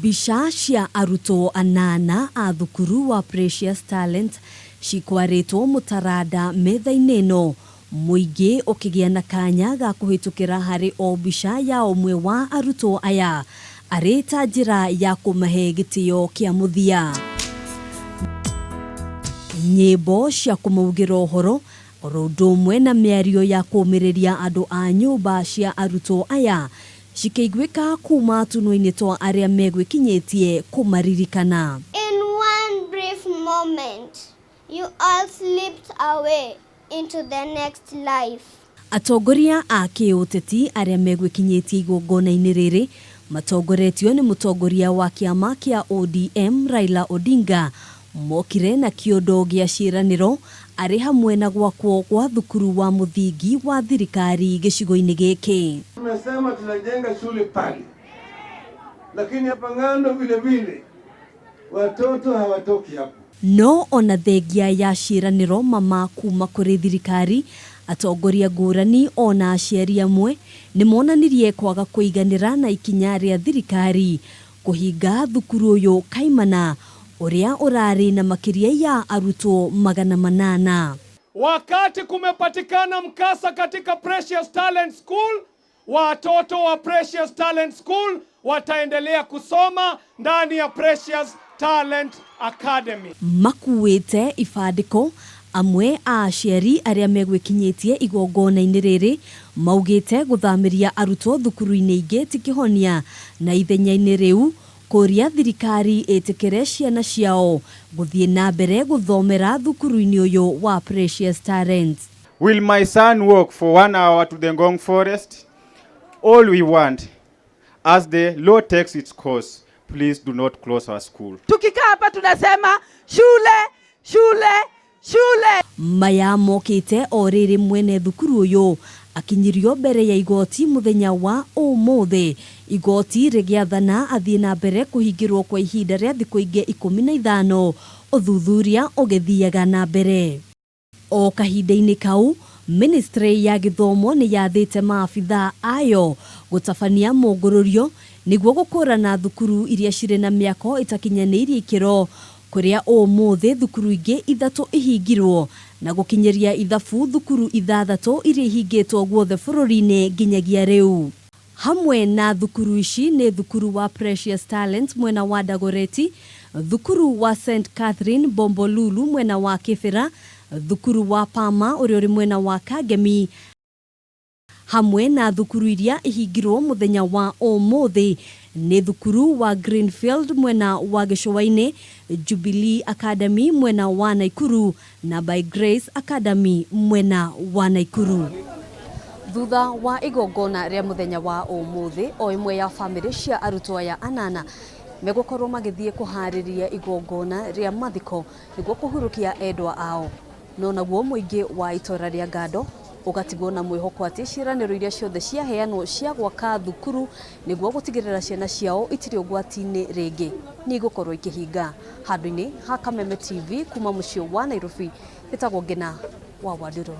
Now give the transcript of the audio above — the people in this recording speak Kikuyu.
Mbica cia arutwo anana a thukuru wa Precious Talent cikwarĩtwo mũtaranda metha-inĩ ĩno, mũingĩ ũkĩgĩa na kanya ga kũhĩtũkĩra harĩ o mbica ya ũmwe wa arutwo aya arĩ ta njĩra ya kũmahe gĩtĩo kĩa mũthia. Nyĩmbo cia kũmaugĩra ũhoro oro ũndũ ũmwe na mĩario ya kũũmĩrĩria andũ a nyũmba cia arutwo aya cikĩiguĩka kuma tũnua-inĩ twa arĩa megwĩkinyĩtie kũmaririkana. In one brief moment, you all slipped away into the next life. Atongoria a kĩũteti arĩa megwĩkinyĩtie igongona-inĩ rĩrĩ matongoretio nĩ mũtongoria wa kĩama kĩa ODM Raila Odinga mokire na kĩondo gĩa ciĩranĩro arĩ hamwe na gwakwo gwa thukuru wa mũthingi wa thirikari gĩcigo-inĩ gĩkĩ. Tumesema tunajenga shule pale, lakini hapa Ng'ando vile vile watoto hawatoki hapo. No ona thengia ya ciĩranĩro mama kuma kũrĩ thirikari, atongoria ngũrani ona aciari amwe nĩ monanirie kwaga kũiganĩra na ikinya rĩa thirikari kũhinga thukuru ũyũ kaimana ũrĩa ũrarĩ na makĩria ya arutwo 800. Wakati kumepatikana mkasa katika Precious Talent School, watoto wa Precious Talent School wataendelea kusoma ndani ya Precious Talent Academy. Makuĩte ibandĩko amwe a aciari arĩa megwĩkinyĩtie igongona-inĩ rĩrĩ maugĩte gũthamĩria arutwo thukuru-inĩ ingĩ ti kĩhonia na ithenya-inĩ rĩu kũria thirikari ĩtĩkĩre ciana ciao gũthiĩ na mbere gũthomera thukuru-inĩ ũyũ wa Precious Talent. Will my son walk for one hour to the Ngong Forest? All we want, as the law takes its course, please do not close our school. Tukikaa hapa tunasema shule, shule, shule. Maya mokĩte o rĩrĩ mwene thukuru ũyũ akinyirio mbere ya igoti mũthenya wa ũmũthĩ, igoti rĩgĩathana athiĩ na mbere kũhingĩrwo kwa ihinda rĩa thikũ ingĩ 15 ũthuthuria ũgĩthiaga na mbere. O kahinda-inĩ kau, ministry ya gĩthomo nĩ yathĩte maabithaa ayo gũtabania mũngũrũrio nĩguo gũkũrana thukuru iria cirĩ na mĩako ĩtakinyanĩirie ikĩro, kũrĩa ũmũthĩ thukuru ingĩ ithatũ ihingirwo na gũkinyĩria ithabu thukuru ithathatũ iria ihingĩtwo guothe bũrũri-inĩ nginyagia rĩu. Hamwe na thukuru ici nĩ thukuru wa Precious Talent mwena wa Dagoretti, thukuru wa St Catherine Bombolulu mwena wa Kibera, thukuru wa Pama ũrĩa ũrĩ mwena wa Kangemi, hamwe na thukuru iria ihingirwo mũthenya wa ũmũthĩ nĩ thukuru wa Greenfield mwena wa Gĩcũa-inĩ, Jubilee Academy mwena wa Naikuru na By Grace Academy mwena wa Naikuru. Thutha wa igongona rĩa mũthenya wa ũmũthĩ, o ĩmwe ya bamĩrĩ cia arutwo aya anana megũkorwo magĩthiĩ kũharĩria igongona rĩa mathiko nĩguo kũhurukia endwa ao. No naguo mũingĩ wa itũra rĩa Ngando ũgatigwo na mwĩhoko atĩ ciĩranĩro iria ciothe ciaheanwo cia gwaka thukuru nĩguo gũtigĩrĩra ciana ciao itirĩ ũgwati-inĩ rĩngĩ nĩ igũkorwo ikĩhinga. Handũ-inĩ ha Kameme TV kuma mũciĩ wa Nairobi, ĩtagwo Ngina wa Wandũrũ.